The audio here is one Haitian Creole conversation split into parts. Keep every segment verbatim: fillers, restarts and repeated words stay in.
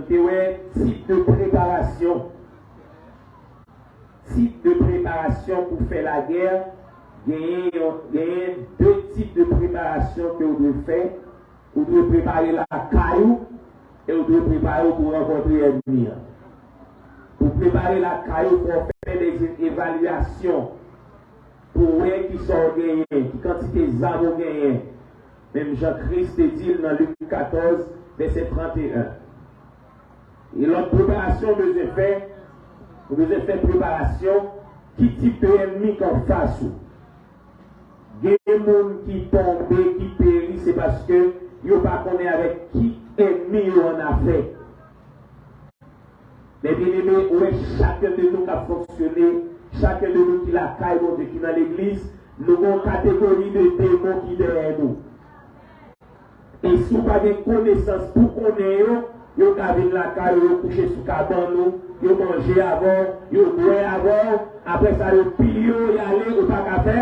te wè tip de preparasyon. Tip de preparasyon pou fè lagè, genyen yon, genyen de tip de preparasyon ke w dwe fè. Ou dwe prepare lakay ou e ou dwe prepare w pou rankontre ènmi an. Pou prepare lakay ou, fò w fè de evalyasyon pou w wè kisa w genyen, ki kantite zam ou genyen. Menm jan Kris te di l nan Lik katòz, vèsè trannteyen. E lòt preparasyon ou bezwen fè, ou bezwen fè preparasyon ki tip de ènmi k anfas ou. Gen moun ki tonbe, ki peri, se paske yo pa konnen avèk ki ènmi yo annafè. Men byeneme, ou wè chak yonn de nou k ap fonksyone, chak yonn de nou ki lakay Bondye, ki nan legliz, nou gen yon kategori de demon ki dèyè nou. E si w pa gen konesans pou konnen yo, yo ka vin lakay ou, yo kouche sou kabann ou, yo manje avè w, yo bwè avè w, apre sa yo piye w, y ale, ou pa ka fè.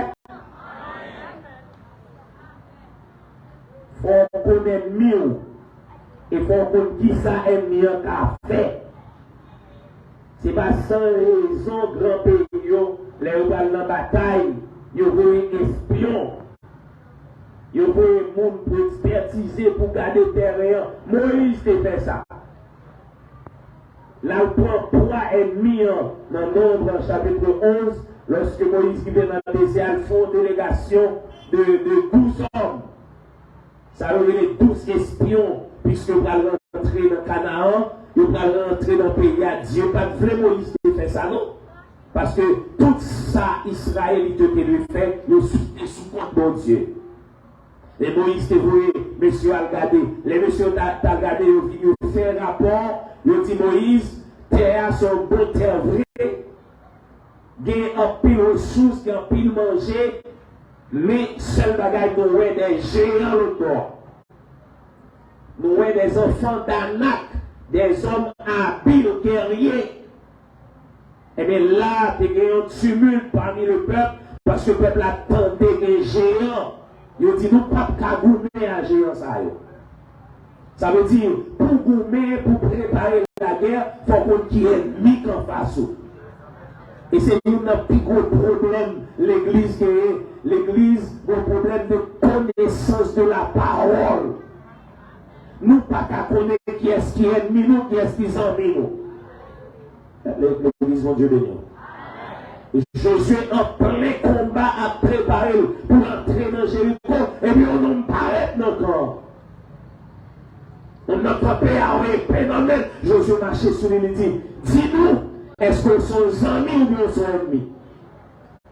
Fò w konn ènmi w, e fò w konn kisa ènmi an ka fè. Se pa san rezon gran peyi yo, lè yo pral nan batay, yo voye espyon. Yo voye moun pou ekspètize, pou gade tèren an. Moyiz te fè sa. L al pran pwa ènmi an nan Nonb chapit onz, lòske Moyiz rive nan dezè a, l fè yon delegasyon de, de douz òm. Sa yo rele douz espyon, piske yo pral rantre nan Kanaan, yo pral rantre nan peyi a. Dye pa t vle Moyiz te fè sa, non. Paske tout sa Izrayelit yo te dwe fè, yo sou, te sou kont Bondye. E Moyiz te voye mesye yo al gade. Lè mesye yo ta, ta gade, yo vin, yo fè rapò, yo di Moyiz, tè a se yon bon tè vre, gen anpil resous, gen anpil manje, men sèl bagay nou wè de jeyan lòtbò. Nou wè de zanfan d'Anak, de zòm abil, gèrye. Ebyen la, te gen yon tumult parmi le peuple, paske pèp la tande gen jeyan. Yo di, nou p ap ka goumen a jeyan sa yo. Sa vle di, pou goumen, pou prepare lagè, fò w konn ki ènmi k anfas ou. E se youn nan pi gwo pwoblèm legliz genyen. Legliz gen pwoblèm de konesans de la pawòl. Nou pa ka konnen kiyès ki ènmi nou, kiyès ki zanmi nou. Legliz, Bondye beni w. Jozye an plen konba ap prepare l pou l antre nan Jeriko, epi yon nonm parèt nan kan an. Yon nonm kanpe a yon epe nan men l. Jozye mache sou li, li di, di nou, èske w se yon zanmi oubyen w se yon ènmi?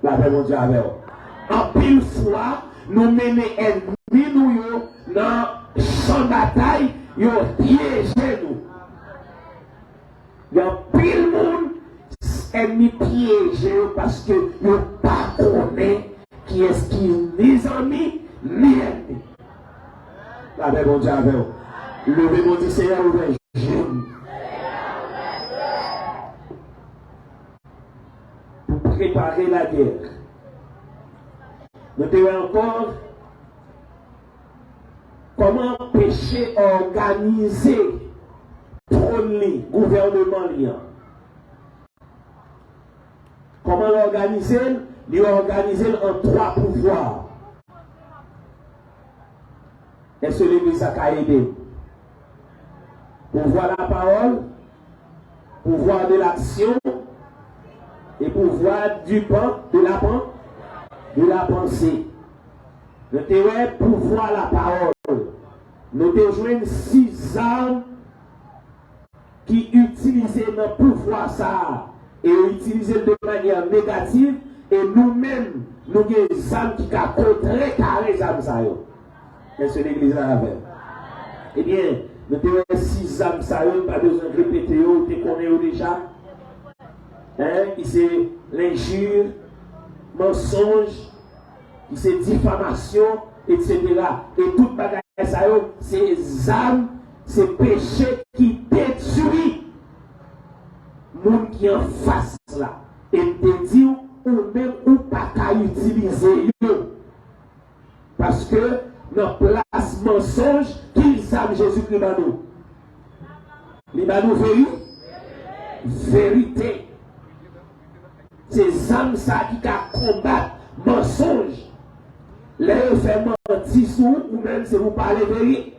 Lapè Bondye avè w. Anpil fwa, nou mennen ènmi nou yo nan chan batay, yo pyeje nou. Gen anpil moun, ènmi pyeje yo paske yo pa konnen kiyès ki ni zanmi, ni ènmi. Lapè Bondye avè w. Leve men w, di, Seyè, ouvè je m pou prepare lagè. Nou te wè ankò kòman peche òganize twòn li, gouvèneman li an. Kòman l òganize l? Li òganize l an twa pouvwa. Èske legliz la ka ede m? Pouvwa lapawòl, pouvwa de laksyon, e pouvwa du pen, de la pen, de la panse. Nou te wè pouvwa lapawòl. Nou te jwenn sis zam ki itilize nan pouvwa sa a, e yo itilize l de manyè negatif, e nou menm, nou gen zam ki ka kontrekare zam sa yo. Èske legliz la avè m? Ebyen, nou te wè sis zam sa yo, m pa bezwen repete yo, ou te konnen yo deja. Hein, ki se lenjir, mansonj, ki se difamasyon, etsetera. E tout bagay sa yo, se zam, se peche ki detwi moun ki anfas la. E m te di w, ou menm, ou pa ka itilize yo. Paske nan plas mansonj, ki zam Jezikri ban nou? Li ba nou veri-, verite. Se zam sa ki ka konbat mansonj. Lè yo fè manti sou ou, ou menm se pou pale veri-,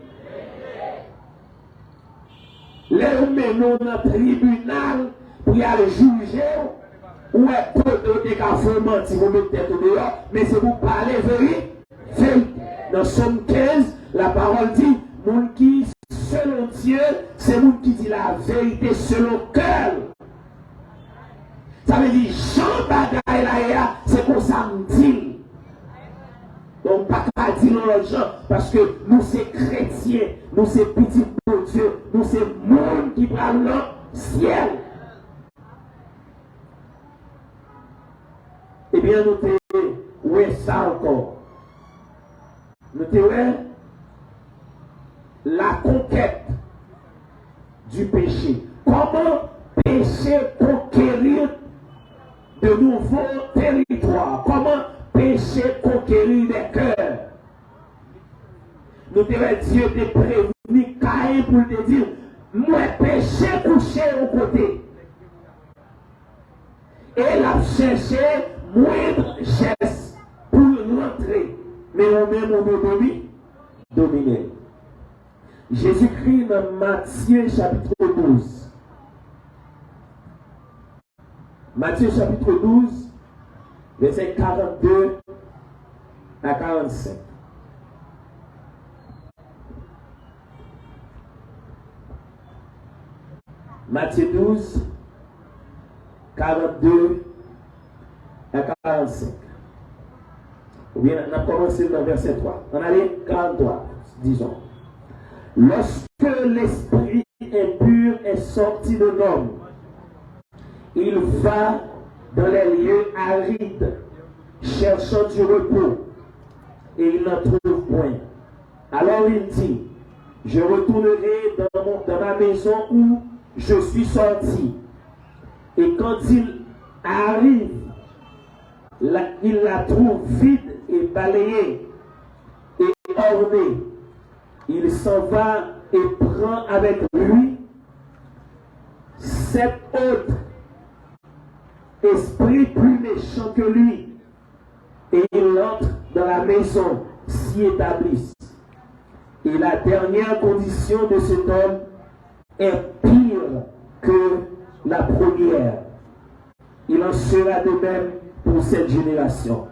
Lè yo mennen w nan tribinal pou y al jije w, ou wè kote w te ka fè w manti pou met tèt ou deyò, men se pou pale veri-, verite. Nan Sòm kenz, lapawòl di, moun ki selon Dye, se moun ki di laverite selon kè l. Sa vle di, jan bagay la ye a, se konsa m di l. Donk, ou pa ka di l yon lòt jan, paske nou se kretyen, nou se pitit Bondye, nou se moun ki pral nan syèl. Ebyen, nou te wè sa ankò. Nou te wè la conquête du péché. Comment péché conquérir de nouveaux territoires? Comment péché conquérir des cœurs? Nou te wè Dye te prevni Kayen pou l te di, "M wè peche kouche yon kote." E l ap chèche mwend jès pou l rantre. Men ou menm ou dwe domi-, domine l. Jezikri nan Matye chapit douz. Matye chapit douz, vèsè karannde a karannsenk. Matye douz, karannde a karannsenk. Oubyen n ap kòmanse nan vèsè twa. Ann ale, karannntwa, dizon. Lorsque l'esprit impur est sorti d'un homme, il va dans les lieux arides, cherchant du repos, et il n'en trouve point. Alors il dit, je retournerai dans mon, dans ma maison où je suis sorti. Et quand il arrive, la, il la trouve vide et balayée et ornée. Il s'en va et prend avec lui sept autres esprits plus méchants que lui, et il entre dans la maison, s'y établissent. Et la dernière condition de cet homme est pire que la première. Il en sera de même pour cette génération.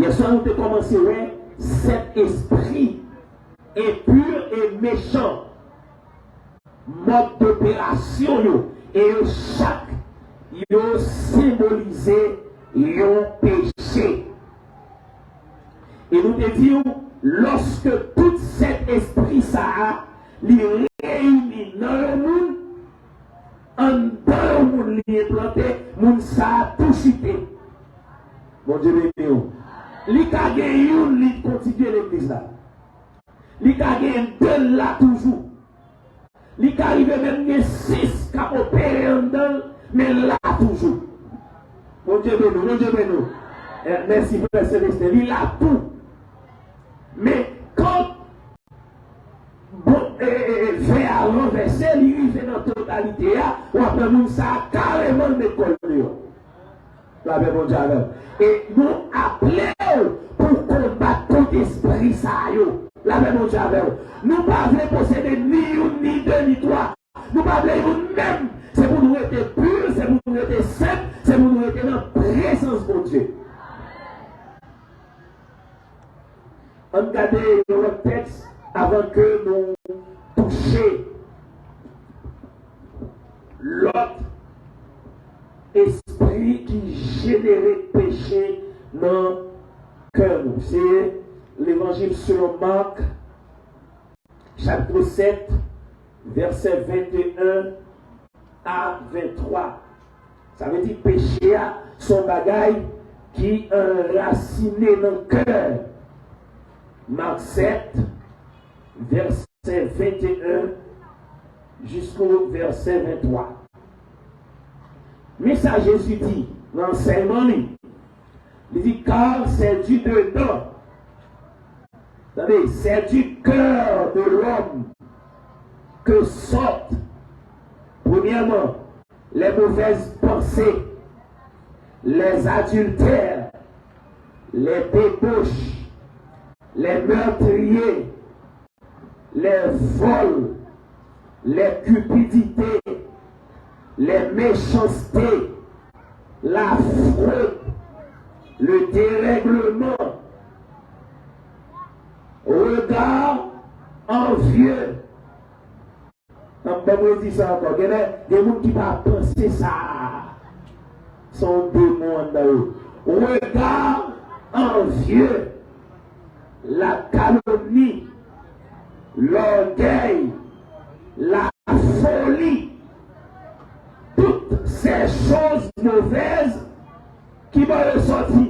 Yèswa nou te kòmanse wè sèt espri enpi e mechan, mòd doperasyon yo, e yo chak yo senbolize yon peche. E nou te di w, lòske tout sèt espri sa a, li reyini nan yon moun, anndan yon moun li enplante, moun sa a tou chite. Bondye beni w. Li ka gen youn, li kontinye legliz la. Li ka gen de l la toujou. Li ka rive menm gen sis k ap opere anndan l, men l la toujou. Bondye beni w, Bondye beni w. Eh, mèsi, frè Celestin. Li la tou. Men, kan bon, e, e, e, vè a ranvèse, li rive nan totalite a, w ap wè moun sa a kareman l met kò l deyò. Lapè Bondye avè w. E nou aple w pou w konbat kont espri sa yo. Lapè Bondye avè w. Nou pa vle posede ni youn, ni de, ni twa. Nou pa vle youn menm. Se pou nou rete pi, se pou nou rete senp, se pou nou rete nan prezans Bondye. Ann gade yon lòt tèks avan ke nou touche lòt espri ki jenere peche nan kè nou. Se Levanjil selon Mak, chapit sèt, vèsè venteyen a venntwa. Sa vle di peche a se yon bagay ki anrasinen nan kè. Mak sèt, vèsè venteyen jisko vèsè venntwa. Men sa Jezi di nan ansèyman li. Li di, car c'est du dedans. Tande, c'est du cœur de l'homme que sortent, premièrement, les mauvaises pensées, les adultères, les débauches, les meurtriers, les vols, les cupidités, les méchancetés, la fraude, le dérèglement, regard envieux. Ban mwen di sa ankò. Gen, gen moun ki pa panse sa. Se yon demon anndan yo. Regard envieux, la calomnie, l'orgueil, la folie, toutes ces choses mauvaises ki bò yo sòti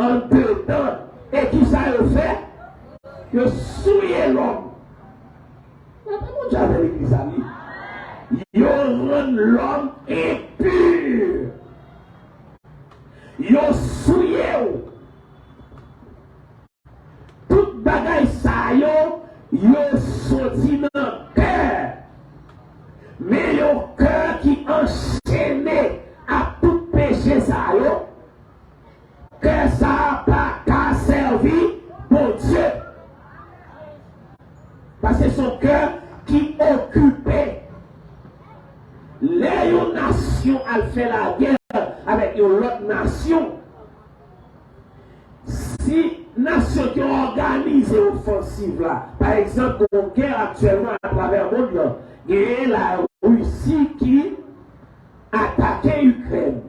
andedan. E kisa yo fè? Yo souye lòm. Mwen pa konn jan avè legliz sa li. Yo rann lòm enpi. Yo souye w. Tout bagay sa yo, yo soti nan kè. Men yon kè ki anchene ak tout peche sa yo, kè sa a pa ka sèvi Bondye. Paske se yon kè ki okipe. Lè yon nasyon al fè lagè avèk yon lòt nasyon, si nasyon ki òganize ofansiv la, pa egzanp, gen yon gè aktyèlman atravè mond lan, genyen Larisi ki atake Ikrèn.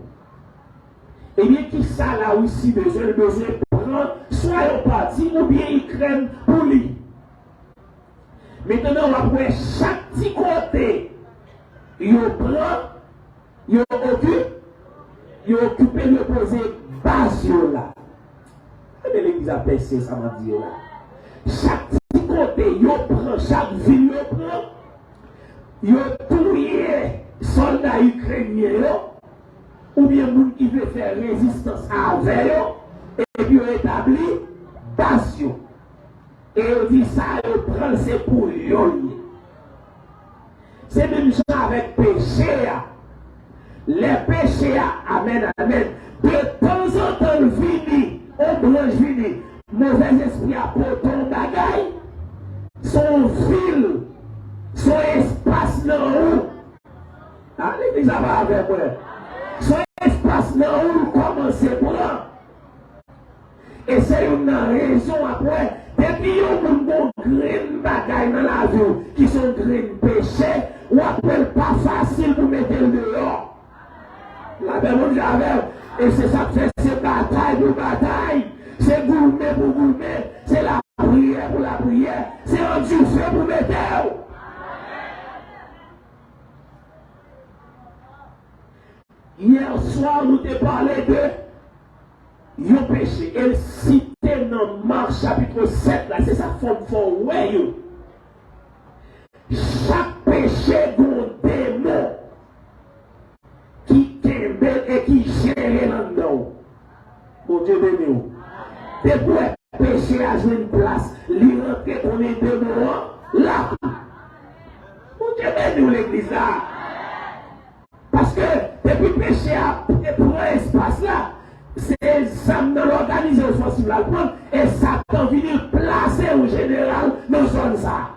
Ebyen, kisa Larisi bezwen? Li bezwen pran swa yon pati oubyen Ikrèn pou li. Mentnan, w ap wè chak ti kote yo pran, yo oki-, yo okipe, yo poze baz yo la. Gade legliz ap pèse sa m ap di yo la. Chak ti kote yo pran, chak vil yo pran, yo touye sòlda ikrenyen yo, oubyen moun ki vle fè rezistans avè yo, epi yo etabli baz yo. E yo di sa yo pran l se pou yo l ye. Se menm jan avèk peche a. Lè peche a, amèn, amèn, de tanzantan l vini, yon branch vini, movèzespri a pote yon bagay, se yon vil, se yon espas nan ou. A, legliz la pa avè mwen. Se yon espas nan ou l kòmanse pran. E se youn nan rezon w ap wè, depi yon moun gon grenn bagay nan lavi w, ki se yon grenn peche, w ap wè l pa fasil pou mete l deyò. Lapè Bondye avè w. E se sa k fè se batay pou batay, se goumen pou goumen, se lapriyè pou lapriyè, se nan dife pou mete w. Yè swa, nou te pale de yon peche, e l site nan Mak chapit sèt la, se sa k fè m fè w wè yo. Chak peche gon demon ki kenbe l e ki jere l anndan w. Bondye beni w. Depi w wè peche a jwenn plas, li rantre konnen demon an la. Bondye beni w, legliz la. Paske depi peche a pran espas la, se zam nan l òganize ofansiv la l pran, e Satan vini l plase yon jeneral nan zòn sa a.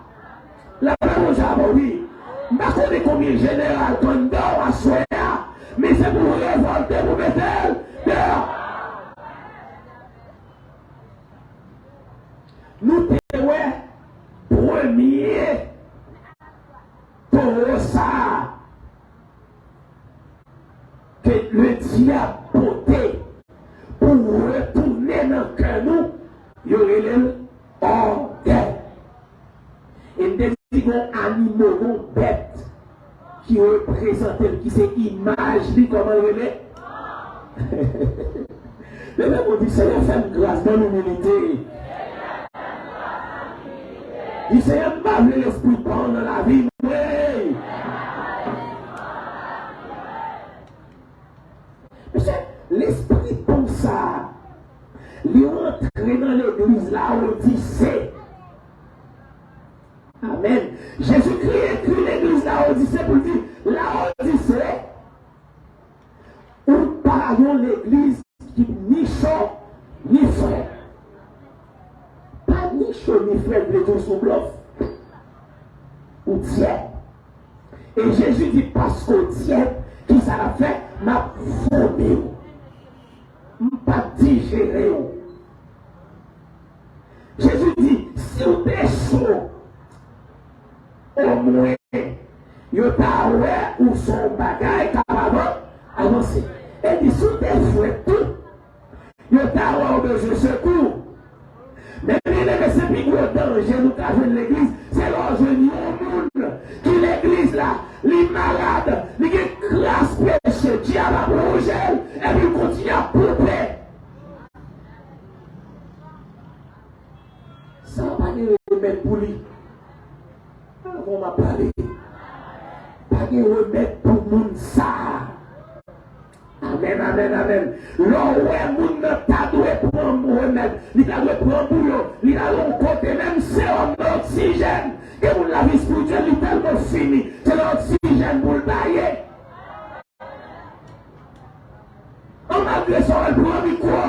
Lapè Bondye avè w, wi. M pa konnen konbyen jeneral k anndan w aswè a, men se pou w revòlte pou mete l deyò. Nou te wè premye towo sa a ke ledyab pote pou retounen nan kè nou, yo rele l ògèy. E m te di gon animo, gon bèt ki reprezante l, ki se imaj li, kòman l rele? Leve men w, di, Senyè, fè m gras, ban m imilite. Di, Senyè, m pa vle lespri pa w nan lavi m, wi. Mesye, lespri pa w sa a, li rantre nan legliz Lawodise. Amèn. Jezikri ekri legliz Lawodise pou l di, Lawodise, ou pa yon legliz ki ni cho, ni frèt. Pa ni cho, ni frèt vle di w sou blòf. Ou tyèb. E Jezi di, paske w tyèb, kisa l ap fè? M ap vomi w. M p ap dijere w. Jezi di, si w te cho, omwen, yo ta wè ou se yon bagay k ap avan-, avanse. E di, si w te frèt tou, yo ta wè ou bezwen sekou. Men byeneme, se pi gwo danje nou ka jwenn legliz, se lè w jwenn yon moun ki legliz la, li malad, li gen kras peche, dyab ap wonje l, epi l kontinye ap ponpe. Sa a pa gen remèd pou li. Avan m ap pale. Pa gen remèd pou moun sa a. Amèn, amèn, amèn. Lè w wè moun nan ta dwe pran remèd, li ta dwe pran bouyon, li ta dwe yon kote, menm sewòm nan oksijèn. Gen moun lavi espirityèl li tèlman fini, se nan oksijèn pou l ba ye. An malgre sa, w al pran mikwo.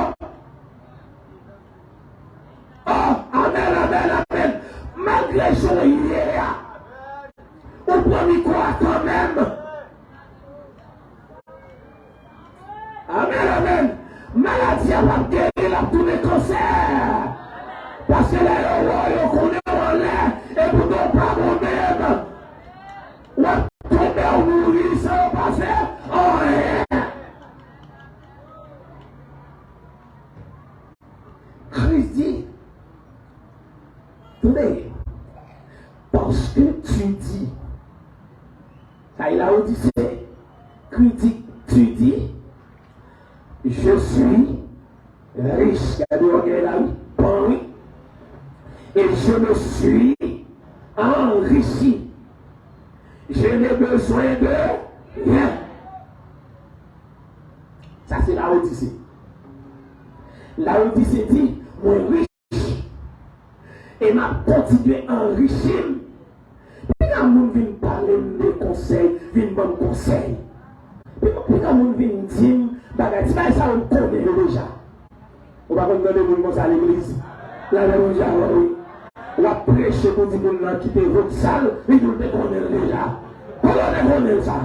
Oh, amèn, amèn, amèn. Malgre jan w ye a, ou pran mikwo a kanmenm. Amèn, amèn. Maladi a p ap geri, l ap tounen kansè. Paske lè yo wè w, yo konnen w anlè, e poutan w pa bon menm. W ap tonbe, w mouri san yo pa fè anyen. Kris di, tande, parce que tu dis, sa e Lawodise, kris di, tu dis, je suis riche. Gade ògèy la, wi, pan, wi. Et je me suis enrichi. Je n'ai besoin de rien. Sa se Lawodise. Lawodise di, mwen rich e m ap kontinye anrichi m. Piga moun vin pale m de konsèy, vin ban m konsèy. Piga, piga moun vin di m bagay, ti bagay sa yo m konnen yo deja. Ou pa konn tande moun konsa legliz? Lavè Bondye avè w, wi. W ap preche pou di moun nan kite vòt sal, li di w te konnen l deja. Kòman w te konnen l sa?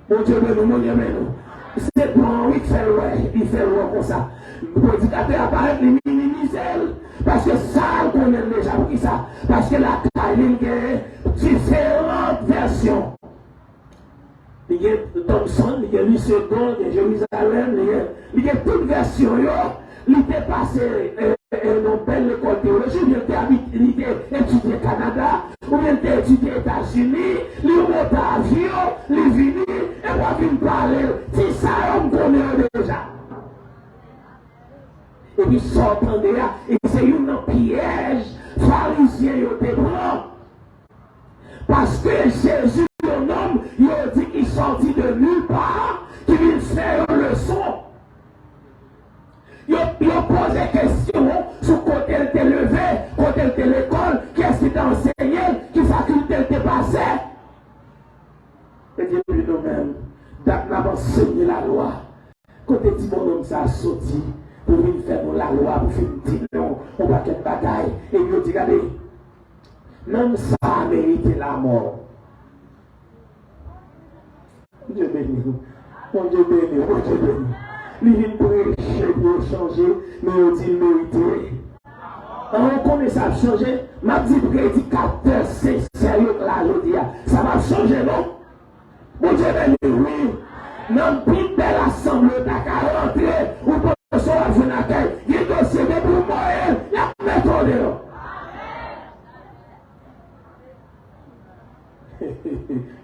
Bondye beni w, Bondye beni w. Se bon, wi, k fè l wè, li fè l wè konsa. Predikatè a parèt, li minimize l. Paske sa l konnen l deja. Poukisa? Paske lakay li, l gen diferan vèsyon. Li gen Thompson, li gen Louis Segond, li gen Jérusalem, li gen, li gen tout vèsyon yo. Li te pase, eh, eh, nan bèl lekòl teyoloji, oubyen li te abit-, li te etidye Kanada, oubyen li te etidye Etazini, li monte avyon, li vini, epi w ap vin pale l. Ti sa yo m konnen yo deja. Epi sa w tande a, e se youn nan pyèj Farizyen yo te pran. Paske Jezi, yon nonm, yo di ki sòti de nulle part, ki vin fè yon leson. Yo, yo poze kesyon sou kote l te leve, kote l te lekòl, kiyès ki te ansenye l, ki fakilte l te pase. Ebyen, nou menm, dat n ap ansenye lalwa. Kote ti bonnonm sa a soti pou vin fè nou lalwa, pou vin di nou yon pakèt bagay? Epi yo di, gade, nonm sa a merite lamò. Bondye beni w. Bondye beni w. Bondye beni w. Li vin preche pou yo chanje, men yo di l merite. An, ou konnen sa ap chanje? M ap di predikatè sensè yo k la jodi a, sa p ap chanje non. Bondye beni w, wi. Nan pi bèl asanble w ta ka rantre, ou panse w ap jwenn akèy. Gen dosye depi w voye l, y ap mete w deyò.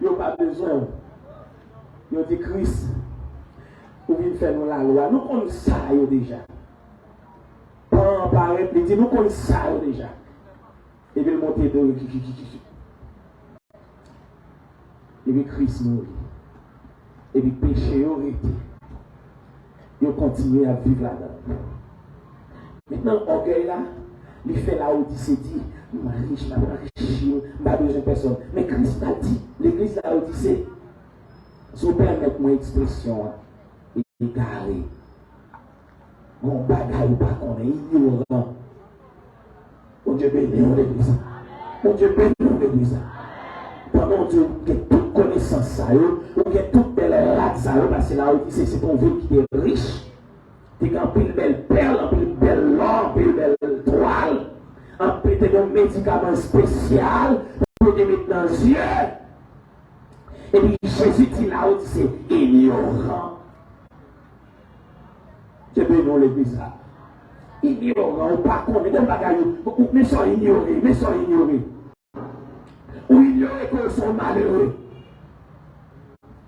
Yo pa bezwen w. Yo di, Kris, ou vin fè nou lalwa. Nou konn sa yo deja. Pan an parèt, li di, nou konn sa yo deja. Epi l monte do yo, ki, ki, ki, ki, ki. Epi Kris mouri. Epi peche yo rete. Yo kontinye ap viv ladan l. Mentnan, ògèy la, Li fè Lawodise di, "M rich, m ap anrichi m, m pa bezwen pèsòn." Men Kris pral di legliz Lawodise, si w pèmèt mwen ekspresyon an, egare. Gon bagay ou pa konnen, inyoran. Bondye beni w, legliz. Bondye beni w, legliz. Pandan w di w gen tout konesans sa yo, ou gen tout bèl rad sa yo, paske Lawodise se te yon vil ki te rich. Te gen anpil bèl pèl, anpil bèl lò, anpil bèl twal, anpil, te gen yon medikaman espesyal pou yo te met nan zye. Epi Jezi di Lawodise, inyoran. Bondye beni w, legliz la. Inyoran, ou pa konnen, gen bagay ou, ou, men sa w inyore, men sa w inyore. Ou inyore ke w se yon malere.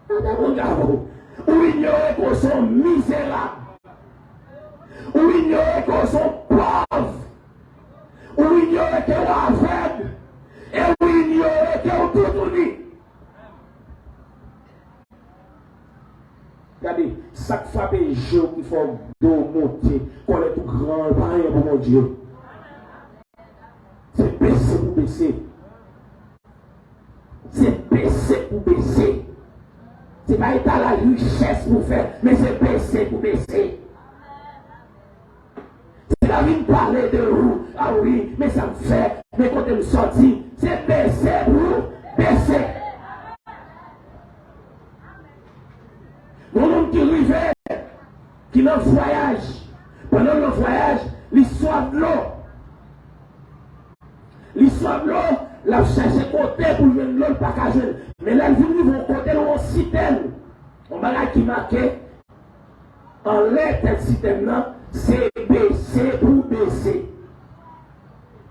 Gade moun la, ou inyore ke w se yon mizerab. Ou inyore ke w se yon pòv. Ou inyore ke w avèg. E ou inyore ke w toutouni. Gade, sa k frape je w ki fè w do w monte, kòlèt ou gran, pa anyen pou Bondye. Se bese pou bese. Se bese pou bese. Se pa etalaj richès pou fè, men se bese pou bese. Se pa vin pale de ou, a wi, men sa m fè, men kote m sòti, se bese pou bese. Yon nonm ki rive, ki nan vwayaj, pandan l nan vwayaj, li swaf dlo. Li swaf dlo, l ap chèche kote pou l jwenn dlo, l pa ka jwenn. Men lè l vin rive yon kote, l wè yon sitèn. Yon bagay ki make anlè tèt sitèn nan, se bese pou bese.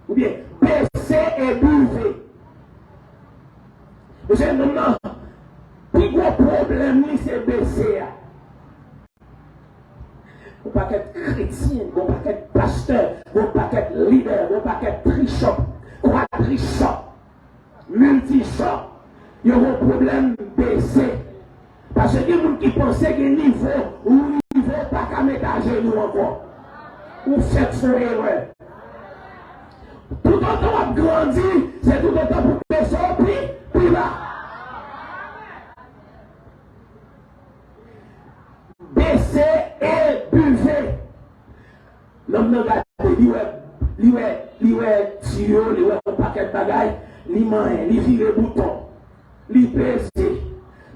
Oubyen, bese e bive. Mesye, nonm nan, pi gwo pwoblèm li, se bese a. Yon pakèt kretyen, yon pakèt pastè, yon pakèt lidè, yon pakèt trichòp, kwadrichòp, miltichòp, yo gon pwoblèm bese. Paske gen moun ki panse gen nivo, ou rive, ou pa ka met ajenou ankò. Ou fèk fè yon erè. Toutotan w ap grandi, se toutotan pou bese w pi, pi ba. Bese e bive. Nonm nan gade, li wè, li wè, li wè tiyo, li wè yon pakèt bagay, li manyen, li vire bouton, li peze,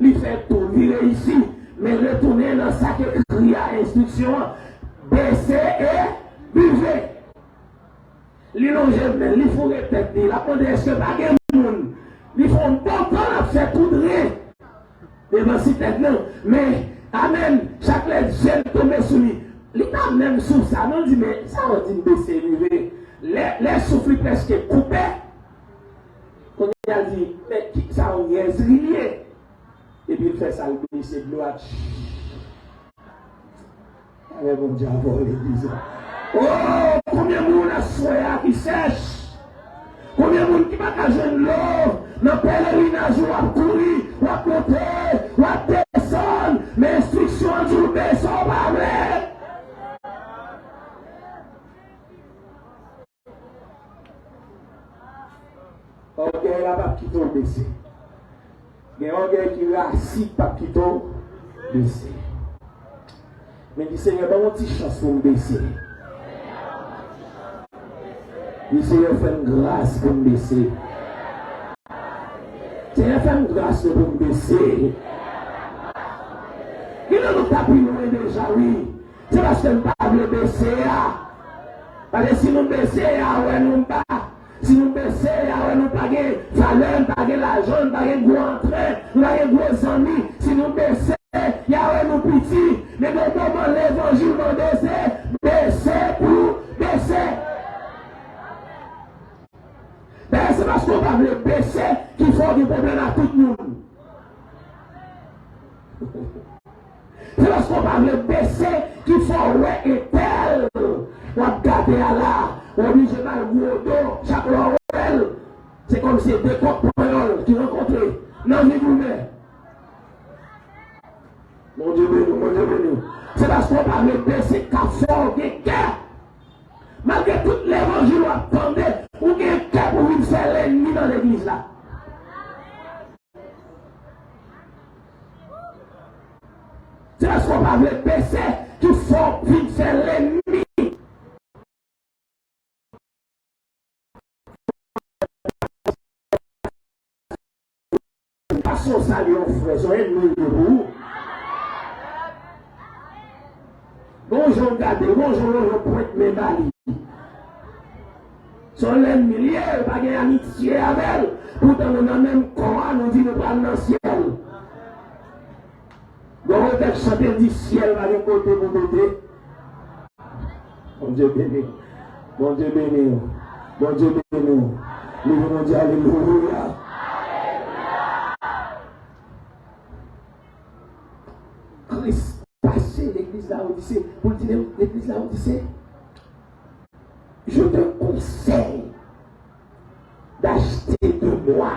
li fè tou, li reyisi, men retounen nan sa k ekri a, enstriksyon an, bese e bive. Li lonje men l, li foure tèt li, l ap mande èske pa gen moun. Li fè yon bon tan l ap fè koudre devan sitèn nan. Men, amèn, chak lè je l tonbe sou li, li pa menm sou sa, non, l di, "Men, sa w di m bese rive?" Lè, lè souf li prèske koupe, kounye a l di, "Men, ki sa w rèz li ye?" Epi l fè sa, l bese dlo a. Avè Bondye avè w legliz la. Oh, konbyen moun aswè a ki sèch? Konbyen moun ki pa ka jwenn dlo nan pelerinaj ou w ap kouri, w ap monte, w ap desann, men enstriksyon an di w bese w pa vle? Ògèy la p ap kite w bese. Gen ògèy ki rasi k p ap kite w bese. Men di, "Senyè, ban m yon ti chans pou m bese. Di, Senyè, fè m gras pou m bese. Senyè, fè m gras pou m bese." Gen nan nou ta pi lwen deja, wi. Se paske n pa vle bese a. Paske si nou bese, y a wè nou ba. Si nou bese, y a wè nou pa gen valè, n pa gen lajan, n pa gen gwo antrè, n pa gen gwo zanmi. Si nou bese, y a wè nou piti. Men gon moman levanjil mande se bese pou bese. Dayè, se paske w pa vle bese ki fè w gen pwoblèm ak tout moun. Se paske w pa vle bese ki fè w wè entèl w ap gade a la, w oblije ba l gwo do, chak lè w wè l, se kòmsi se de kòk panyòl ki rankontre nan vi goumen. Bondye beni w, Bondye beni w. Se paske w pa vle bese k ap fè w gen kè. Malgre tout levanjil levanjil, w ap tande, ou gen kè pou vin fè lènmi nan legliz la. Se paske w pa vle bese ki fè w vin fè lènmi. Pastè w salye yon frè, se yon ènmi l ye pou ou. Gon jan w gade, gon jan w pwente men ba li. Se yon lènmi l ye, ou pa gen amitye avè l. Poutan nou nan menm kò a, nou di nou pral nan syèl. Gon kote k chante di syèl pa gen kote pou nou te. Bondye beni w. Bondye beni w. Bondye beni w. Leve Bondye, alelouya. Kris pase legliz Laodise pou l di legliz Laodise, je te conseille d'acheter de moi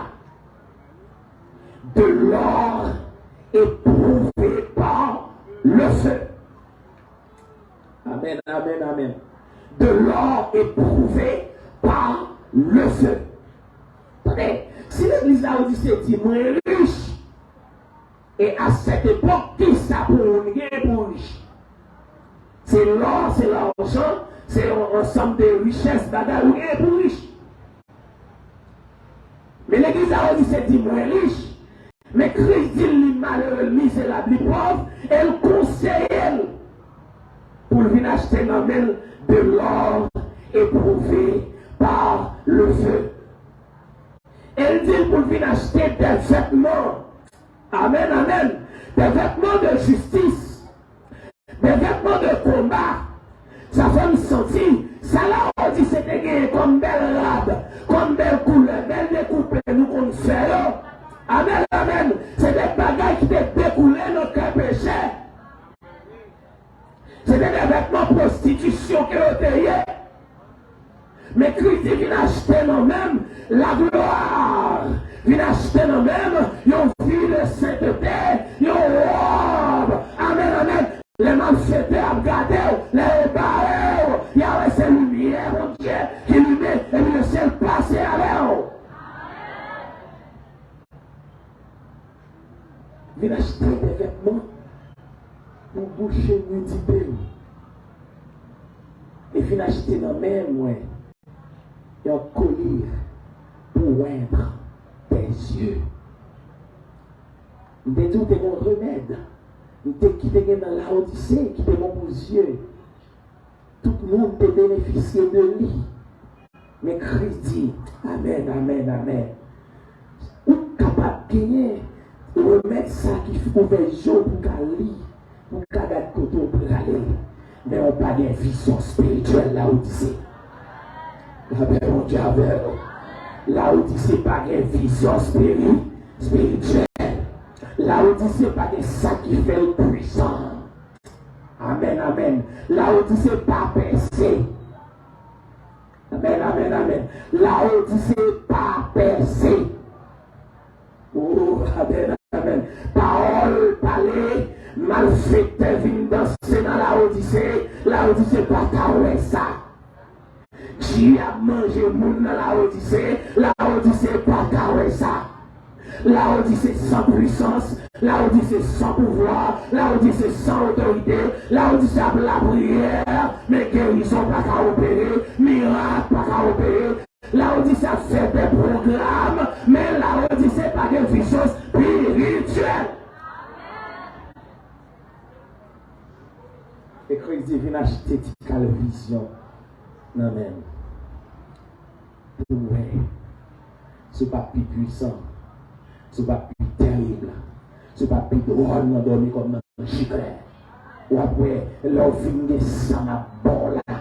de l'or éprouvé par le feu. Amen, amen, amen. De l'or éprouvé par le feu. Tande, si legliz Laodise di mwen rich, e a sèt epòk, kisa pou moun gen pou rich? Se lò, se lajan, se yon ansanm de richès, bagay ou gen pou rich. Men legliz Laodise di mwen rich, men Kris di l li malere, l mizerab, li pòv, e l konseye l pou l vin achte nan men l de l'or éprouvé par le feu. E l di l pou l vin achte de vètman. Amèn, amèn. De vètman de jistis. De vètman de konba. Sa fè m santi, sa Laodise te genyen kòm bèl rad, kòm bèl koulè, bèl dekoupe nou konn fè yo. Amèn, amèn. Se de bagay ki te dekoule nan kè pechè. Se te de vètman pwostitisyon ke yo te ye. Men Kris di, vin achte nan men m laglwa. Vin achte nan men m yon vi de sentete, yon wòb. Amèn, amèn. Lè malfektè ap gade w, lè yo bare w, y a wè se limyè Bondye ki limen, epi lesyèl pase avè w. Vin achte de vètman pou bouche nidite w. E vin achte nan men mwen yon kolye pou wendr tes yeux. M te di w te gen yon remèd. M te ki te gen nan Laodise ki te bon pou zye. Tout moun te benefisye de li. Men Kris di, amèn, amèn, amèn. Ou kapab genyen remèd sa ki ouvè je w pou w ka li, pou w ka gad kote w prale. Men ou pa gen vizyon espirityèl Laodise. Lapè Bondye avè w. Laodise pa gen vizyon espiri, espirityèl. Laodise pa gen sa ki fè l pwisan. Amèn, amèn. Laodise pa pèse. Amèn, amèn, amèn. Laodise pa pèse. Oh, amèn, amèn. Pawòl pale, malfektè vin danse nan Laodise. Laodise pa ka wè sa. Dyab manje moun nan Laodise, Laodise pa ka wè sa. Laodise san pwisans, Laodise san pouvwa, Laodise san otorite, Laodise ap lapriyè, men gerizon pa ka opere, mirak pa ka opere. Laodise ap fè de pwogram, men Laodise pa gen vizyon espirityèl. E Kris di, vin achte ti kal vizyon nan men m. Pou w wè, si w pa pi pwisan, si w pa pi terib, si w pa pi dwòl nan dòmi kòm nan jikè, w ap wè, lè w fin gen sa m ap ba w la,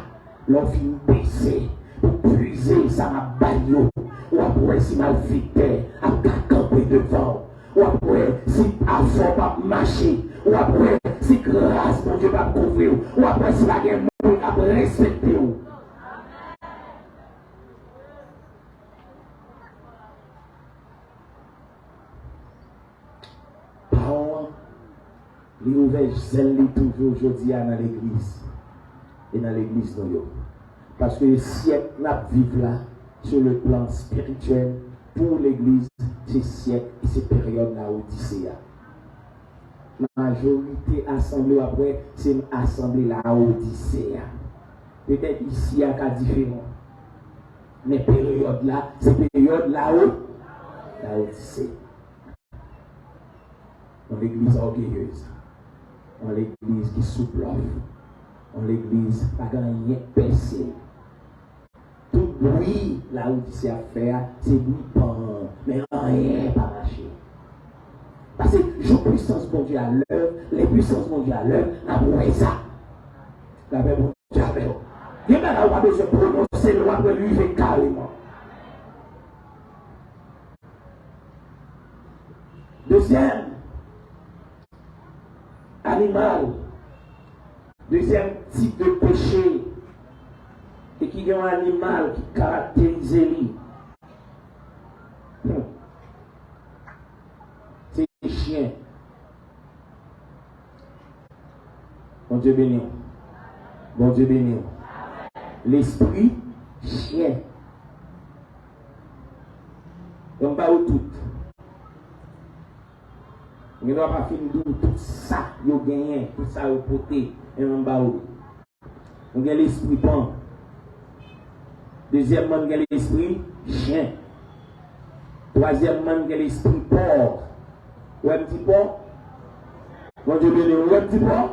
lè w fin bese pou pwize sa m ap bay yo, w ap wè si malfektè ap ka kanpe devan w. W ap wè si afè w p ap mache. W ap wè si gras Bondye p ap kouvri w. W ap wè si pa gen moun k ap respekte w. Pawòl an, li ouvè zèl li toujou jodi a nan legliz. E nan legliz nou yo. Paske syèk n ap viv la, sur le plan spirituel, pou legliz, se syèk e se peryòd Lawodise a. Majorite asanble w ap wè, se asanble Lawodise a. Petèt isi a ka diferan. Men peryòd la, se peryòd Lawo, Lawodise. Yon legliz ògeyez. Yon legliz ki sou blòf. Yon legliz pa gen anyen k pèse l. Tout bri Lawodise ap fè a, se bri pan an. Men anyen pa mache. Paske jou pwisans Bondye a lèv, lè pwisans Bondye a lèv, n ap wè sa. Lapè Bondye avè w. Gen bagay ou pa bezwen pwononse, men w ap wè l rive kareman. Dezyèm animal, dezyèm tip de peche, e ki gen yon animal ki karakterize li, hmm, se chen. Bondye beni w. Bondye beni w. Lespri chen. Donk, m ba ou tout. Ou gen dwa pa fin di w tout sa yo genyen, tout sa yo pote, men m ba ou. Nou gen lespri pan. Dezyèmman, n gen lespri chen. Twazyèmman, n gen lespri pò. Ou wè m di pò? Bondye beni w. Ou wè m di pò?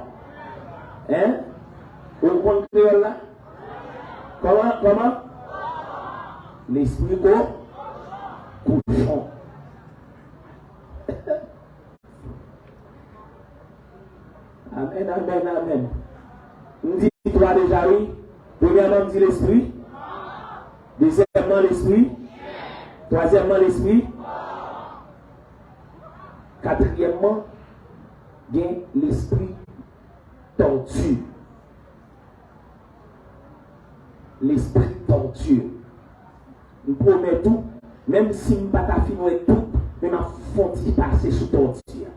Hein? Ou konn kreyòl la? Kòman? Kòman? Lespri ko? Kochon. Amèn, amèn, amèn. M di twa deja, wi. Premyèman, m di lespri. Dezyèmman, lespri. Twazyèmman, lespri. Katriyèmman, gen lespri tòti. Lespri tòti. M pwomèt ou, menm si m pa ta fin wè tout, men m ap fè yon ti pase sou tòti a.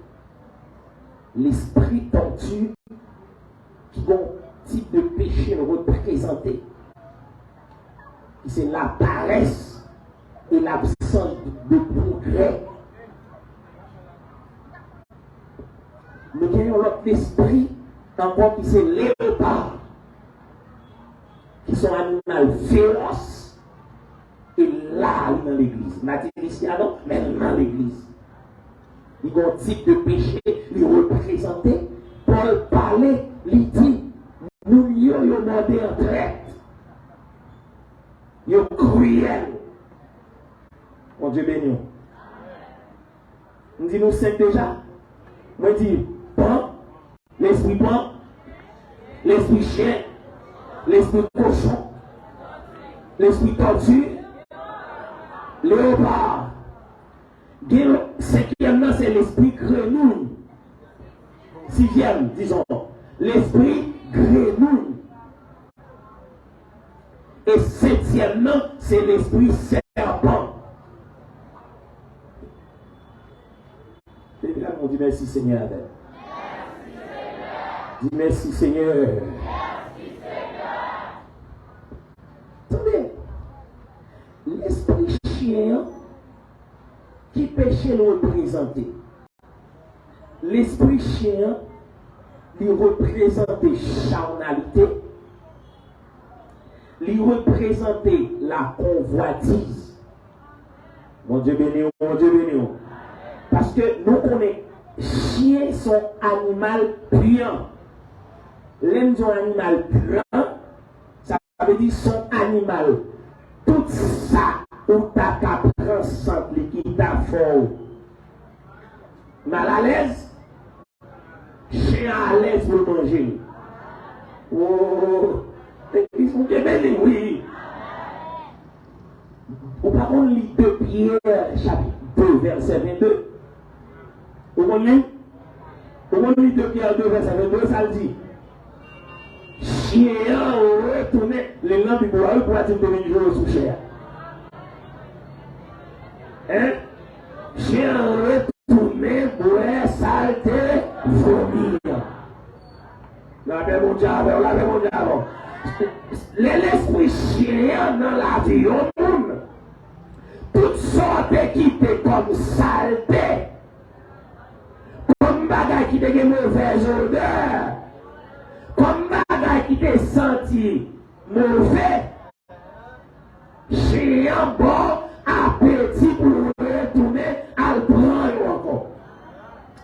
Lespri tòti, ki gon tip de peche l reprezante, ki se laparès e labsans de pwogrè. Nou gen yon lòt lespri ankò ki se leyopa, ki se yon animal fewòs, e la li nan legliz. M pa di l isi a non, men l nan legliz. Li gen yon tip de peche li reprezante. Pòl pale, li di, moun yo, yo mòde an trèt. Yo kriyèl. Bondye beni w. M di nou senk deja. Mwen di pan, lespri pan, lespri chen, lespri kochon, lespri tòti, leyopa. Gen senkyèm nan, se lespri grenouy. Sizyèm, dizon, lespri grenouy. E setyèm nan, se lespri sèpan. Depi la, nou di mèsi Senyè avè m. Di mèsi Senyè. Tande, lespri chen an, ki peche l reprezante? Lespri chen an, li reprezante chanalite, li reprezante lakonvwatiz. Bondye beni w, Bondye beni w. Paske nou konnen chen se yon animal pyan. Lè m di yon animal pyan, sa vle di se yon animal. Tout sa ou ta ka pran sant li ki ta fè w malalèz, chen an alèz pou l manje l. O, legliz, Bondye beni w, wi. Ou pa konn li de Pyè chapit de vèsè vennde? Ou konn li? Ou konn li de Pyè de vèsè vennde, sa l di? Chen an retounen, li nan Bib la wi, pou w pa di m te vin jwe sou chen an. Hein? Chen an retounen bwè sa l te vomi an. Lapè Bondye avè w, lapè Bondye avè w. Lè lespri chen an nan lavi yon moun, tout sa w te kite kòm salte, kòm bagay ki te gen movèz odè, kòm bagay ki te santi move, chen an ba w apeti pou w retounen al pran yo ankò.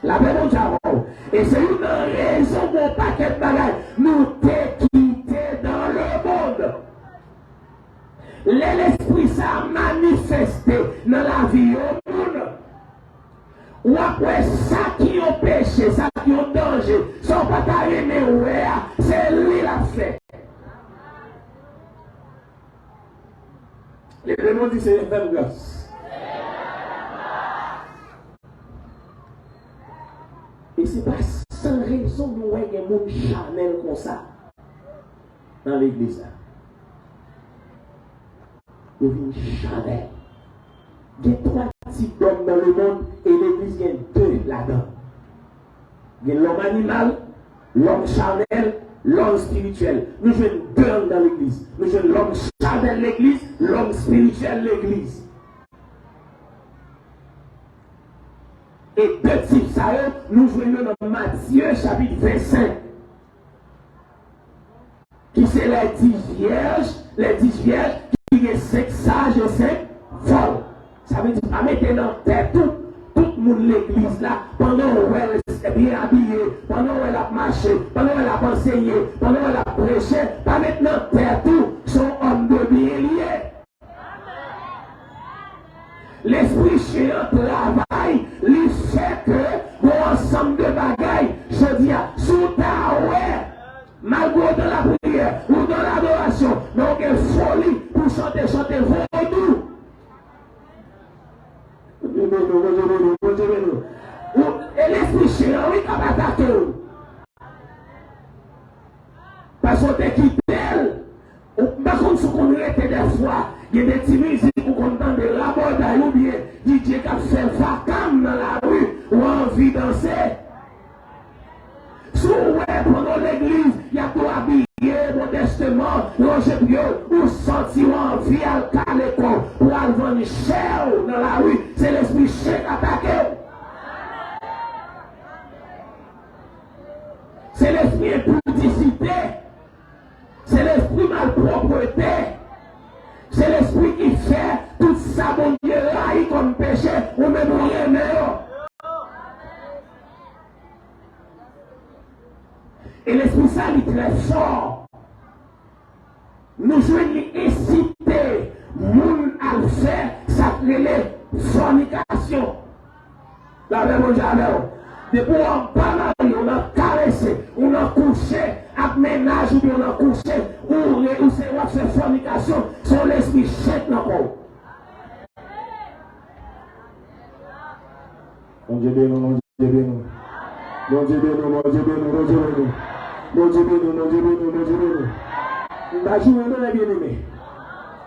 Lapè Bondye avè w. E se youn nan rezon gen yon pakèt bagay nou te kite dans le monde. Lè lespri sa a manifeste nan lavi yon moun, w ap wè sa ki yon peche, sa ki yon danje, sa w pa ta renmen wè a, se li l ap fè. Leve men w, di, Senyè, fè m gras. E se pa san rezon nou wè gen moun chanèl konsa nan legliz la. Yo vin chanèl. Gen twa tip dòm nan lemonn, e legliz gen de ladan. Gen lòm animal, lòm chanèl, lòm espirityèl. Nou jwenn de anndan legliz. Nou jwenn lòm chanèl legliz, lòm espirityèl legliz. E de tip sa yo, nou jwenn yo nan Matye chapit vennsenk, ki se les dix vierges, les dix vierges, ki gen senk saj e senk fòl. Sa vle di, pa mete nan tèt ou, tout moun legliz la, pandan w wè l byen abiye, pandan w wè l ap mache, pandan w wè l ap anseye, pandan w wè l ap preche, pa met nan tèt ou se yon òm de byen li ye. Lespri chen an travay, li fè ke gon ansanm de bagay, jodi a, si w ta wè, malgre w dan lapriyè, ou dan ladorasyon, men w gen foli pou chante, chante vodou. Bondye beni w, Bondye beni w, Bondye beni w. Ou, e lespri chen an, wi, k ap atake w. Paske w te kite l. Ou, m pa konn si w konn rete dèfwa, gen de ti mizik ou konn tande, rabòday oubyen D J k ap fè vakam nan lari, ou anvi danse. Si w wè pandan w legliz, y ap tou abiye modèsteman, lonje pye w, ou santi w anvi al kale kò w pou al vann chè w nan lari, se lespri chen k atake w. Se lespri enpidisite. Se lespri malpwòpte. Se lespri ki fè tout sa Bondye rayi kòm peche, ou menm ou renmen yo. E lespri sa, li trè fò. Nou jwenn li ensite moun al fè sa k rele fònikasyon. Lapè Bondye avè w. Depi w anba mari w, nan karese, ou nan kouche ak mennaj oubyen w nan kouche, ou re, ou se, w ap fè fònikasyon, se yon lespri chen k nan kò w. Bondye beni w, Bondye beni w. Bondye beni w, Bondye beni w, Bondye beni w. Bondye beni w, Bondye beni w, Bondye beni w. M pa joure non, byeneme.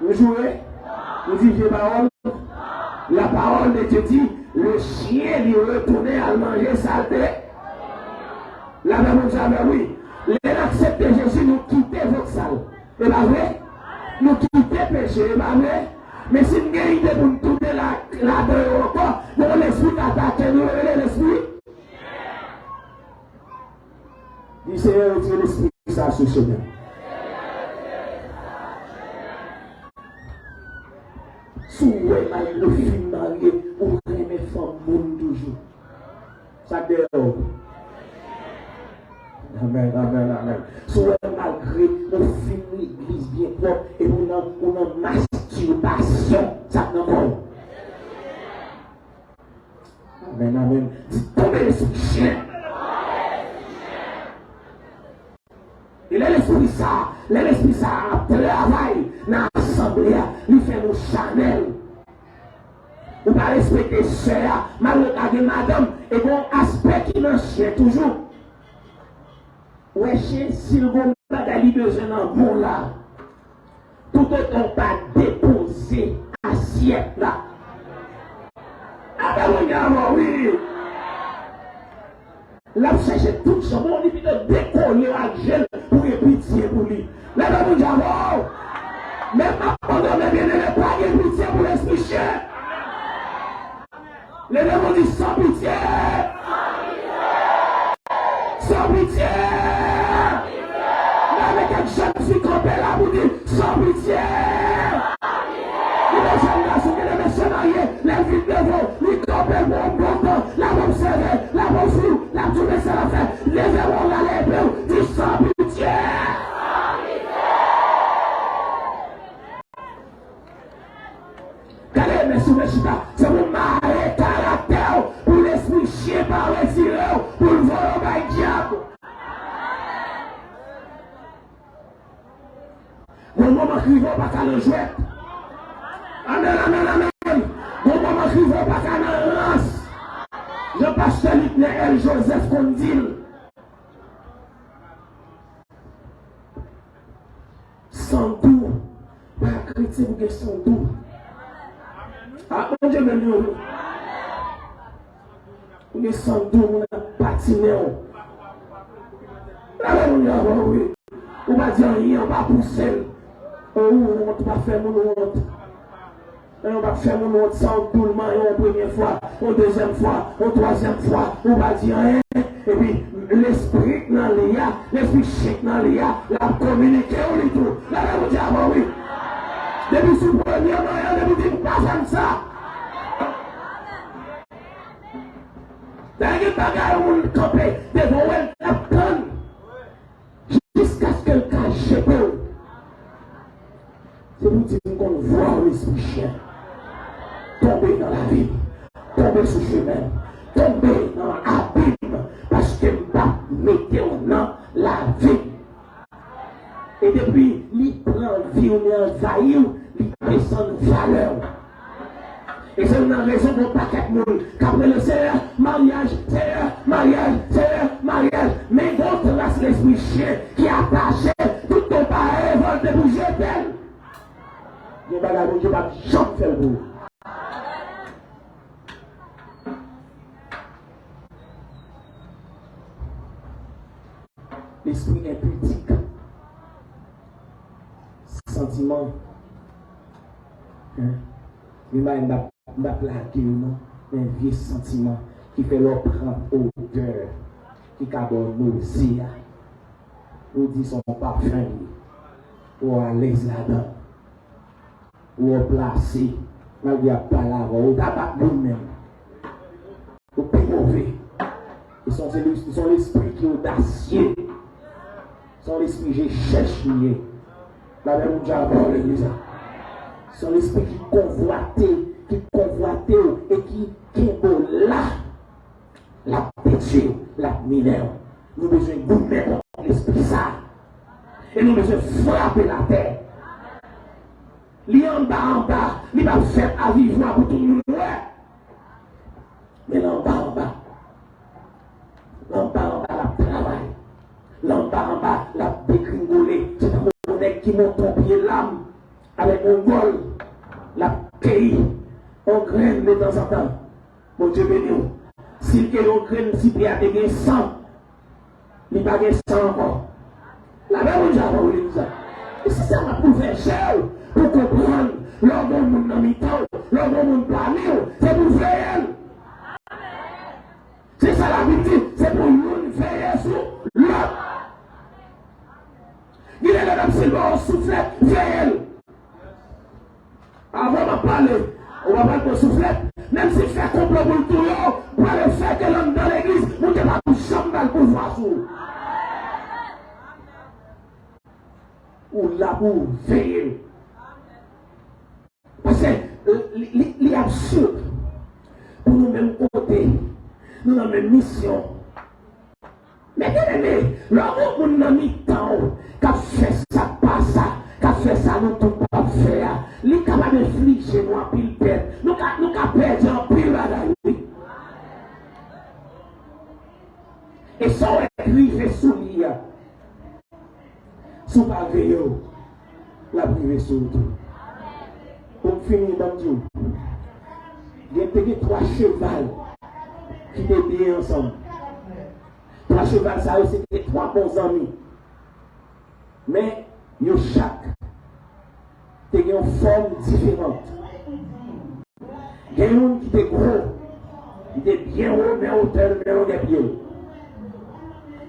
M joure? M di vye pawòl? La parole de Dieu dit, le chien li retounen al manje salte. Lapè Bondye avè w, wi. Lè n aksepte Jezi, nou kite voksal. E pa vre? Nou kite peche, e pa vre? Men si n gen ide pou n tounen la, ladan yo ankò, gen yon lespri k atake nou, yo rele lespri. Di, Senyè, retire lespri sa sou chemen. Si w wè malgre w fin marye, ou renmen fanm moun toujou. Sa k dèyè w? Amèn, amèn, amèn. Si w wè malgre ou fin legliz byen pwòp, epi ou nan, ou nan mastibasyon, sa k nan kò w? Amèn, amèn. Di, tonbe lespri chen. E lè lespri sa, lè lespri sa ap travay nan asanble a, li fè nou chanèl. Ou pa respekte sè a, malgre w ka gen madanm, e gon aspè ki nan chen toujou. Ou wè chen, si l gon bagay li bezwen nan men w la, toutotan w pa depoze asyèt la. Alelouya, wi. L ap chèche tout jan, bon, li pito dekole w ak je l pou gen pitye pou li. Leve moun di avè w. Menm abandone, byeneme, pa gen pitye pou lespri chen. Leve moun di san pitye. San pitye. Leve kèk jèn fi kanpe la pou di san pitye. Gen de jèn gason, gen de mesye marye, lè l vin devan w, li kanpe l pou yon bon tan, l ap obsève, l ap ofri w, l ap di w men sa l ap fè. Leve w, rale epe w, di san pitye. Gade, men si w chita, se pou mare karaktè w, pou lespri chen pa retire w, pou l voye w bay dyab. Gon moman k rive w pa ka nan jwèt. Amèn, amèn, amèn. Gon moman k rive w pa ka nan rans. Jan pastè Luckner L. Joseph konn di l. San dou. Pa kretyen pou gen san dou. A, Bondye beni w. Ou gen san dou, moun ap patinen w. Lave moun yo avan, wi. Ou pa di anyen, ou pa pouse l. Ou wont, ou pa fè moun wont. Ou pa fè moun wont, sa w dou l manyen yon premye fwa, yon dezyèm fwa, yon twazyèm fwa, ou pa di anyen. Epi, lespri k nan li a, lespri chen k nan li a, l ap kominike w li tou. Lave moun yo avan, wi. Depi sou premye manyen, depi di m pa fè m sa. Dayè gen bagay yon moun kanpe devan w, l ap tann jiskaske l ka jete w. Se pou di m konn vwa w lespri chen. Tonbe nan lavi m. Tonbe sou chemen m. Tonbe nan abim. Paske m p ap mete w nan lavi m. E depi li pran vi w, li anvayi w, li desann valè w. E se youn nan rezon pou yon pakèt moun k ap rele, Seyè, maryaj, Seyè, maryaj, Seyè, maryaj. Men gon tras lespri chen ki atache tout tan w pa revòlte pou jete l. Gen bagay Bondye p ap janm fè l pou ou. Lespri enpidik. Santiman. Hein? Gen bagay m p ap, m p ap lage yo non. Men vye santiman ki fè lè w pran odè ki ka ba w noze a. Ou di se yon pafen li ye. Ou alèz ladan. Ou wè w plase, malgre y ap pale avè w, ou ta bat moun menm. Ou pi move. E se yon, se yon lespri ki odasye. Se yon lespri je chèche li ye. Lave moun yo avan legliz la. Se yon lespri ki konvwate, ki konvwate w e ki kenbe w la. L ap detwi w, l ap minen w. Nou bezwen goumen kont lespri sa. E nou bezwen frape l atè. Li anba anba, li p ap fèt a vivwa pou tout moun wè. Men l anba anba. L anba anba, l ap travay. L anba anba, l ap degringole. Se tankou yon nèg ki monte yon pye lam avèk yon gòl. L ap keyi yon grenn detanzantan. Bondye beni w. Si l te yon grenn, si pye a te gen san, li pa gen san ankò. Lave moun yo avan w legliz la. E se sa m ap ouvè je w pou konprann, lè w gen yon moun nan mitan w, lè w gen yon moun pami w, se pou w veye l. Se sa Labib di, se pou youn veye sou lòt. Gen de lè l ap silve yon souflèt, veye l. Avan m ap pale, ou pa pral pran souflèt. Menm si fè konplo pou l touye w, ou prale fè ke l anndan legliz, Bondye p ap janm ba l pouvwa sou ou. Ou la pou w veye l. Paske li, li, li absird pou nou menm kote, nou nan menm misyon. Men byeneme, lè w gen yon moun nan mitan w k ap fè sa k pa sa, k ap fè sa nou tout p ap fè a, li kapab enflije nou anpil pèt. Nou ka, nou ka pèdi anpil bagay, wi. E sa w wè k rive sou li a, si w pa veye w, l ap rive sou ou tou. Pou m fini, ban m di w, gen, te gen twa cheval ki te byen ansanm. Twa cheval sa yo, se te twa bon zanmi. Men, Yo chak te gen yon fòm diferan. Gen youn ki te gwo, li te byen wo, men wotè l, men longè pye l.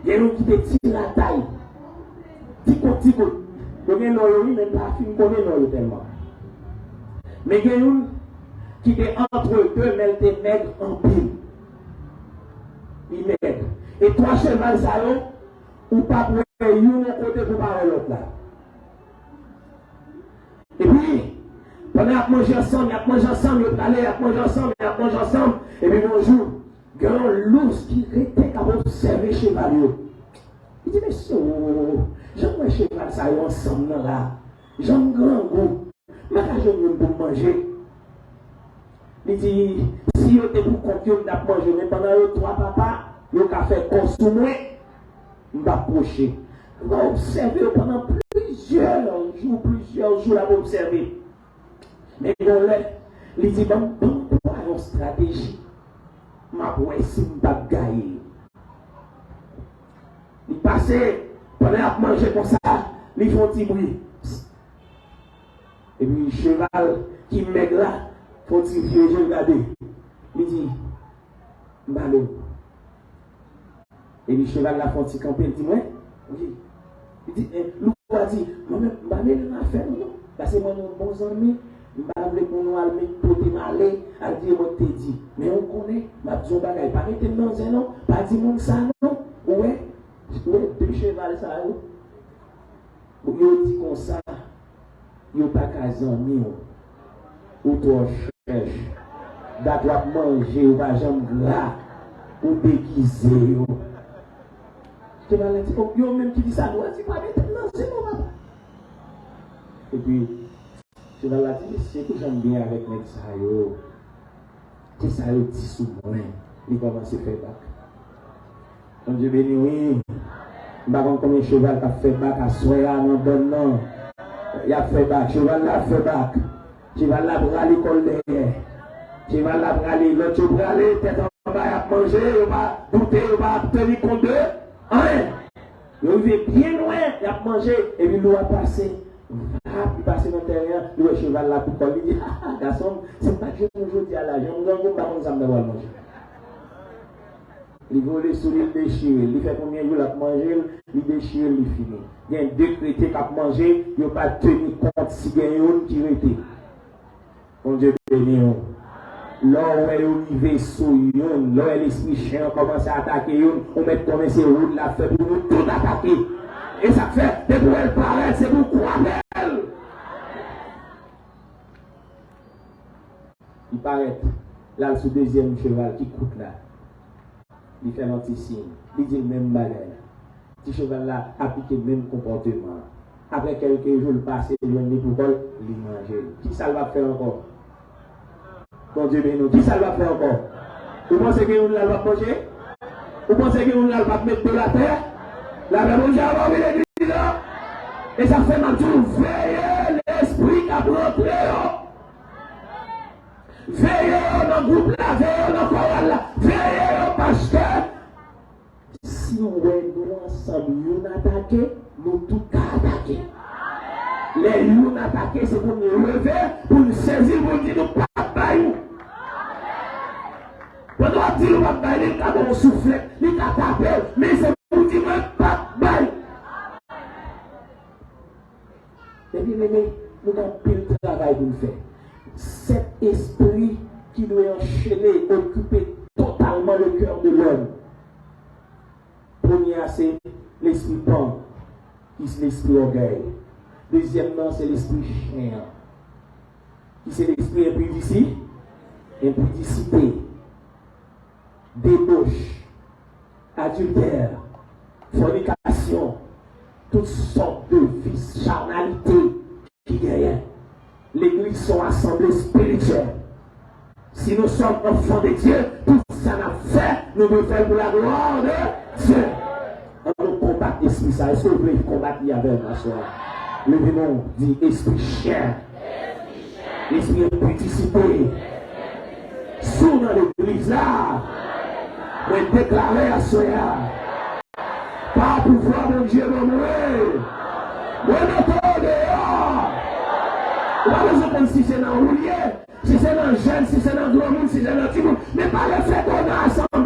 Gen youn ki te ti latay, ti kout, ti kout. Yo gen non yo, wi, men m pa fin konnen non yo tèlman. Men gen youn ki te antre de, men l te mèg anpil. Li mèg. E twa cheval sa yo, ou p ap wè youn yon kote pou pa wè lòt la. Epi, pandan y ap manje ansanm, y ap manje ansanm, yo prale, y ap manje ansanm, y ap manje ansanm. Epi yon jou, gen yon lous ki rete k ap obsève cheval yo. Li di, "Mesye, o, jan m wè cheval sa yo ansanm nan la, jan m grangou, m pa ka jwenn youn pou m manje." Li di, "Si yo te pou kont yo, m t ap manje, men pandan yo twa papa, yo ka fè kò sou mwen, m p ap pwoche." L ap obsève yo pandan plizyè jou, plizyè jou l ap obsève. Men yon lè, li di, "Ban m, ban m pran yon estrateji. M ap wè si m p ap gaye." Li pase, pandan y ap manje konsa, li fè yon ti bri. Epi cheval ki mèg la fè yon ti vire je l gade. Li di, "M pale w." Epi cheval la fè yon ti kanpe, li di, "Mwen?" Wi. Li di, eh, loup la di, "Mwen menm, m pa mele nan afè nou non. Paske mwen yon bon zanmi, m pa vle pou nou al met pote m ale, al di e mwen k te di. Men ou konnen, m ap di yon bagay, pa mete m nan zen non, pa di moun sa non." Ou wè, ou wè de cheval sa yo? Yo di konsa, yo pa ka zanmi w. Ou twò chèch. Dat w ap manje, ou pa janm gra. Ou degize yo. Cheval la di, "O, yo menm ki di sa, nou a di pa mete m nan zen non, papa." Epi, cheval la di, "Mesye, ki jan m byen avèk nèg sa yo?" Kisa yo di sou mwen? Li kòmanse fè bak. Bondye beni w, wi. M pa konn konbyen cheval k ap fè bak aswè a nan bòn nan. Y ap fè bak. Cheval la ap fè bak. Cheval la ap rale kò l dèyè. Cheval la ap rale. Lòt yo prale, tèt anba, y ap manje. Yo pa doute, yo pa teni kont de anyen. Yo rive byen lwen, y ap manje, epi lou a pase. Vap, li pase nan tèren an, li wè cheval la pou kò l, li di, "Ha, ha, gason m, si m pa t jwenn ou jodi a la, jan m grangou, m pa konn sa m ta pral manje." Li vole sou li, li dechire l. Li fè konbyen jou l ap manje l, li dechire l, li fini. Gen de krete k ap manje, yo pa teni kont si gen youn ki rete. Bondye beni w. Lè w wè yo rive sou youn, lè w wè lespri chen an kòmanse atake youn, ou mèt konnen se wout l ap fè pou nou tout atake. E sa k fè, depi w wè l parèt, se pou w kwape l. Li parèt, l al sou dezyèm cheval ki kout la. Li fè l yon ti siy. Li di l menm bagay la. Ti cheval la aplike menm konpòteman an. Apre kèlke jou, l pase, l jwenn li pou kò l, li manje l. Kisa l p ap fè ankò? Bondye beni w. Kisa l p ap fè ankò? Ou panse gen youn la l p ap manje? Ou panse gen youn la l p ap met do l atè? Lapè Bondye avè w, wi, legliz la. E sa fè m ap di w, veye lespri k ap rantre yo. Veye yo nan gwoup la, veye yo nan koral la, veye yo, paske si w wè nou ansanm, youn atake, nou tout ka atake. Lè youn atake, se pou n leve, pou n sezi, pou n di nou p ap bay ou. Pandan w ap di nou p ap bay li, li ka ba w souflèt, li ka tape w, men se pou w di mwen p ap bay. Ebyen, meme, nou gen anpil travay pou n fè. Sèt espri ki dwe anchene, okipe totalman le cœur de l'homme. Premye a se lespri pang, ki se lespri ògèy. Dezyèm nan se lespri chen an, ki se lespri enpidisi, enpidisite, deboch, adiltè, fònikasyon, tout sòt de vis, chanalite ki genyen. Legliz se yon asanble espirityèl. Si nous sommes enfants de Dieu, tout sa n ap fè, nou dwe fè l pou la gloire de Dieu. An nou konbat espri sa. Èske w vle konbat li avè m aswè a? Leve men w, di, espri chen, espri enpidisite, si w nan legliz la, mwen deklare aswè a, pa pouvwa Bondye ban mwen, Ou mete yo deyò. Ou pa bezwen konn si se nan ou l ye, si se nan jèn, si se nan granmoun, si se nan timoun. Men pa ret fè kòna ansanm.